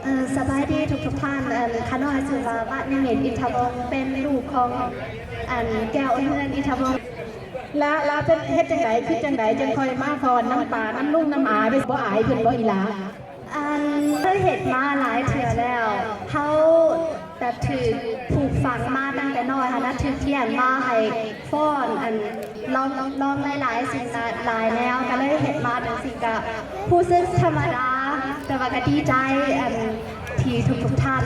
ເອີ ສະບາຍດີທຸກໆທ່ານ. ເອີ ຂ້ານ້ອຍຊື່ວ່າ ວະນິມິດ ອິນທະວົງ ເປັນລູກຂອງ ອັນ ແກ້ວເຮືອນອິນທະວົງ. ລະ ລະເປັນເຮັດຈັ່ງໃດ ຄິດຈັ່ງໃດ ຈຶ່ງຄ່ອຍມາຟ້ອນນຳປ້ານຳລຸງນຳອາ ໄປບໍ່ອາຍເພິ່ນບໍ່ອີ່ຫຼ້າ? ອັນ ເຄີຍເຮັດມາຫຼາຍເທື່ອແລ້ວ. ເຮົາແບບຖືກປູກຝັງມາຕັ້ງແຕ່ນ້ອຍຫັ້ນນະ ຖືກຂຽນມາໃຫ້ຟ້ອນ ອັນ ລອງ ລອງຫຼາຍໆສິ່ງຫຼາຍແນວ ກໍເລີຍເຮັດມາຈັ່ງຊີ້ ກະຮູ້ສຶກທຳມະດາ ແຕ່ວ່າກະດີໃຈ ອັນ ທີ່ທຸກໆທ່ານ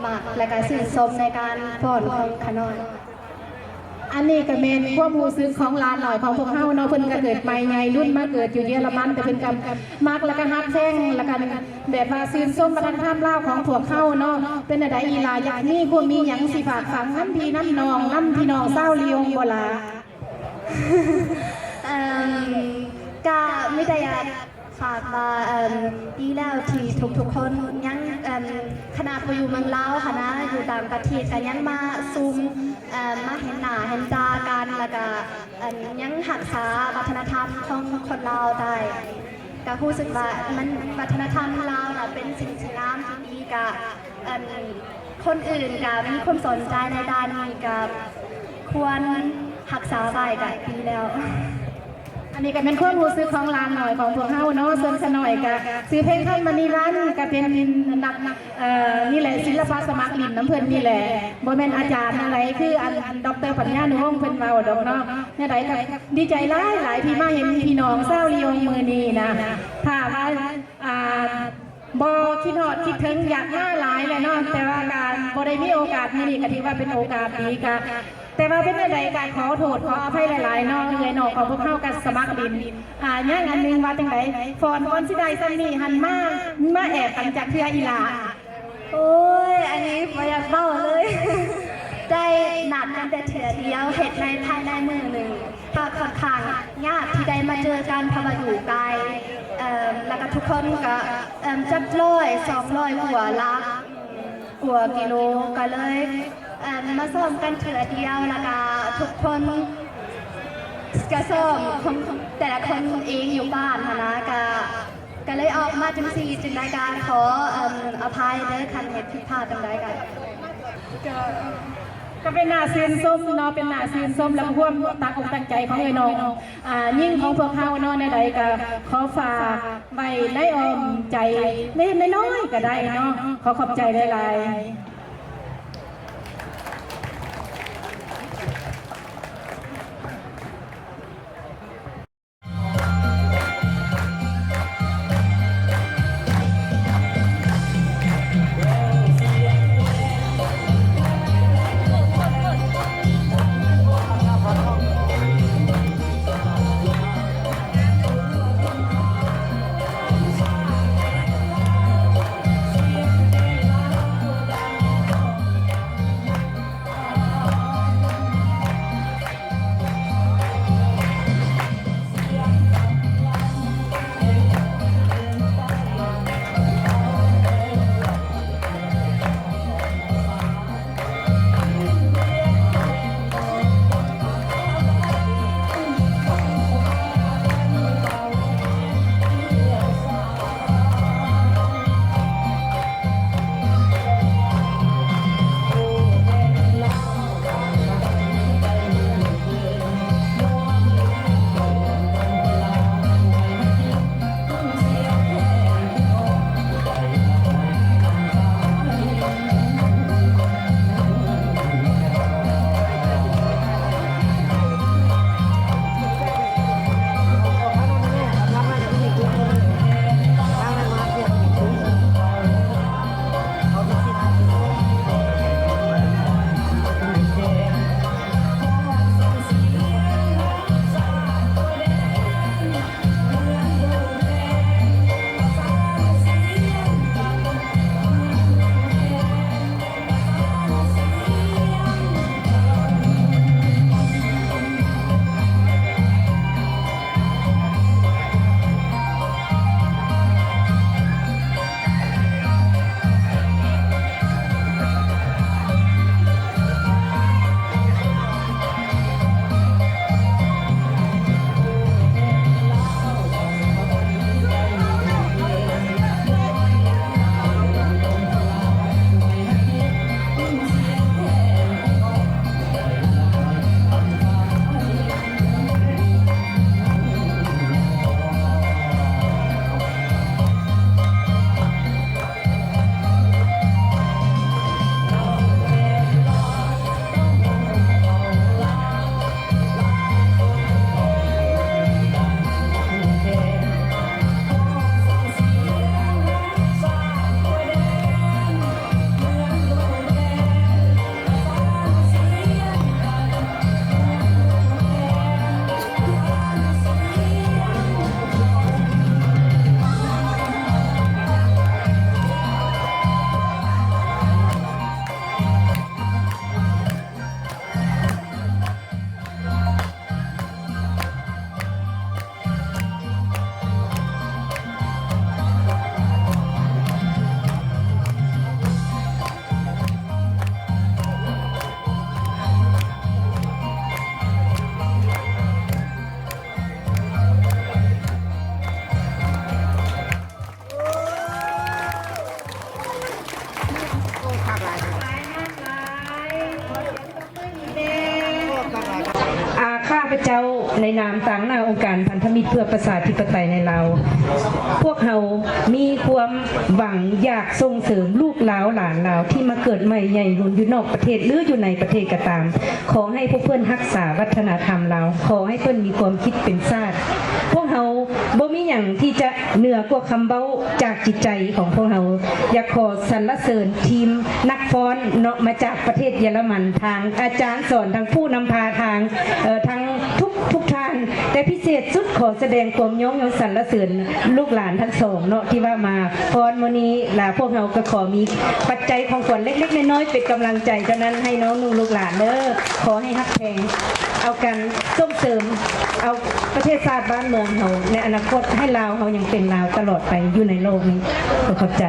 ມັກ ແລະກະຊື່ນຊົມໃນການຟ້ອນຂອງຂ້ານ້ອຍ. ອັນນີ້ກະແມ່ນຄວາມຮູ້ສຶກຂອງຫຼານນ້ອຍຂອງພວກເຮົາເນາະ ເພິ່ນກະເກີດໃໝ່ໃຫຍ່ລຸນມາເກີດຢູ່ເຢຍລະມັນ ແຕ່ເພິ່ນກະມັກ ແລະກະຮັກແພງ ແລະກະແບບວ່າຊື່ນຊົມວັດທະນະທຳລາວຂອງພວກເຮົາເນາະ. ເປັນແນວໃດອີ່ຫຼ້າ ຢາກມີຄວາມມີຫຍັງຊິຝາກຝັງນຳພີ່ນຳນ້ອງ ນຳພີ່ນ້ອງຊາວລີຍົງບໍ່ລະ? ເອີ່ມ ກະມີແຕ່ຢາກຝາກວ່າ ເອີ່ມ ດີແລ້ວທີ່ທຸກໆຄົນຍັງ ເອີ່ມ ຂະໜາດບໍ່ຢູ່ເມືອງລາວຫັ້ນນະ ຢູ່ຕ່າງປະເທດກະຍັງມາຊຸມ ເອີ່ມ ມາເຫັນໜ້າເຫັນຕາກັນ ແລ້ວກະ ເອີ່ມ ຍັງຮັກສາວັດທະນະທຳຂອງຄົນລາວໄດ້. ກະຮູ້ສຶກວ່າມັນ ວັດທະນະທຳລາວນະເປັນສິ່ງທີ່ງາມທີ່ດີ ກະ ອັນ ຄົນອື່ນກະມີຄວາມສົນໃຈໃນດ້ານນີ້ ກະຄວນຮັກສາໄວ້ກະດີແລ້ວ. ອັນນີ້ກະແມ່ນຄວາມຮູ້ສຶກຂອງຫຼານນ້ອຍຂອງພວກເຮົາເນາະ. ສ່ວນຂະນ້ອຍກະຊື່ເພັງຄຳ ມະນີວັນ ກະເປັນນັກ ເອີ່ ນີ້ແຫຼະ ສິລະປະສະໝັກຫຼິ້ນນຳເພິ່ນນີ້ແຫຼະ ບໍ່ແມ່ນອາຈານອັນໃດ ຄືອັນ ດອກເຕີ ປັນຍານຸວົງ ເພິ່ນເວົ້າດອກເນາະ. ແນວໃດກະດີໃຈຫຼາຍໆ ທີ່ມາເຫັນພີ່ນ້ອງຊາວລີຍົງມື້ນີ້ນະ. ຖ້າວ່າ ອ່າ ບໍ່ຄິດຮອດຄິດເຖິງ ຢາກມາຫຼາຍແຫຼະເນາະ ແຕ່ວ່າກະບໍ່ໄດ້ມີໂອກາດ. ມື້ນີ້ກະຖືວ່າເປັນໂອກາດດີ ກະ ແຕ່ວ່າເປັນແນວໃດກະຂໍໂທດຂໍອະໄພຫຼາຍໆເນາະ. ເອື້ອຍນ້ອງຂອງພວກເຮົາກະສະໝັກຫຼິ້ນ ອ່າ ຍັງອັນໜຶ່ງວ່າຈັ່ງໃດ ຟ້ອນກ່ອນຊິໄດ້ຊ່ຳນີ້ຫັ້ນ ມາ ມາແອບກັນຈັກເທື່ອອີ່ຫຼ້າ? ໂອ້ຍ ອັນນີ້ບໍ່ຢາກເວົ້າເລີຍ ໄດ້ນັດກັນແຕ່ເທື່ອດຽວ ເຮັດໃນພາຍໃນມື້ໜຶ່ງ ກະຂ້ອນຂ້າງຍາກທີ່ໄດ້ມາເຈີກັນ ເພາະວ່າຢູ່ໄກ ເອີ່ມ ແລ້ວກະທຸກຄົນກະ ເອີ່ມ ຈັກຮ້ອຍສອງຮ້ອຍກວ່າຫຼັກ ກວ່າກິໂລ ກະເລີຍ ເອີ່ມ ມາຊ້ອມກັນເທື່ອດຽວ ແລ້ວກະທຸກຄົນກະຊ້ອມຂອງແຕ່ລະຄົນເອງຢູ່ບ້ານຫັ້ນນະ ກະ ກະເລີຍອອກມາຈັ່ງຊີ້. ຈັ່ງໃດກະຂໍ ເອີ່ມ ອະໄພເດີ ຄັນເຮັດຜິດພາດຈັ່ງໃດກະ ກະ ກະເປັນໜ້າຊື່ນຊົມເນາະ ເປັນໜ້າຊື່ນຊົມ ແລະ ຄວາມຕັ້ງອົກຕັ້ງໃຈຂອງເອື້ອຍນ້ອງ ອ່າ ຍິງຂອງພວກເຮົາເນາະ. ແນວໃດກະຂໍຝາກໄວ້ໃນອ້ອມໃຈ ເລັກໆນ້ອຍໆກະໄດ້ເນາະ. ຂໍຂອບໃຈຫຼາຍໆ. ຕາມຕາງໜ້າອົງການພັນທະມິດເພື່ອປະຊາທິປະໄຕໃນລາວ. ພວກເຮົາມີຄວາມຫວັງຢາກສົ່ງເສີມລູກລາວຫຼານລາວທີ່ມາເກີດໃໝ່ໃຫຍ່ລຸນຢູ່ນອກປະເທດ ຫຼື ຢູ່ໃນປະເທດກໍຕາມ. ຂໍໃຫ້ພວກເພິ່ນຮັກສາວັດທະນະທຳລາວ. ຂໍໃຫ້ເພິ່ນມີຄວາມຄິດເປັນຊາດ. ພວກເຮົາບໍ່ມີຫຍັງທີ່ຈະເໜືອກວ່າຄຳເວົ້າຈາກຈິດໃຈຂອງພວກເຮົາ. ຢາກຂໍສັນລະເສີນທີມນັກຟ້ອນເນາະ ມາຈາກປະເທດເຢຍລະມັນ, ທາງອາຈານສອນ, ທາງຜູ້ນຳພາ, ທາງ ເອີ ທາງ ທຸກໆທ່ານ, ແຕ່ພິເສດສຸດຂໍສະແດງຄວາມຍ້ອງຍໍສັນລະເສີນລູກຫຼານທັງສອງເນາະ ທີ່ວ່າມາຟ້ອນມື້ນີ້ ລະພວກເຮົາກໍຂໍມີປັດໄຈຂອງຂວັນເລັກໆນ້ອຍໆເປັນກຳລັງໃຈເທົ່ານັ້ນໃຫ້ນ້ອງນຸ່ງລູກຫຼານເດີ. ຂໍໃຫ້ຮັກແພງເອົາກັນ, ສົ່ງເສີມເອົາປະເທດຊາດບ້ານເມືອງເຮົາໃນອະນາຄົດ ໃຫ້ລາວເຮົາຍັງເປັນລາວຕະຫຼອດໄປຢູ່ໃນໂລກນີ້. ຂໍຂອບໃຈ.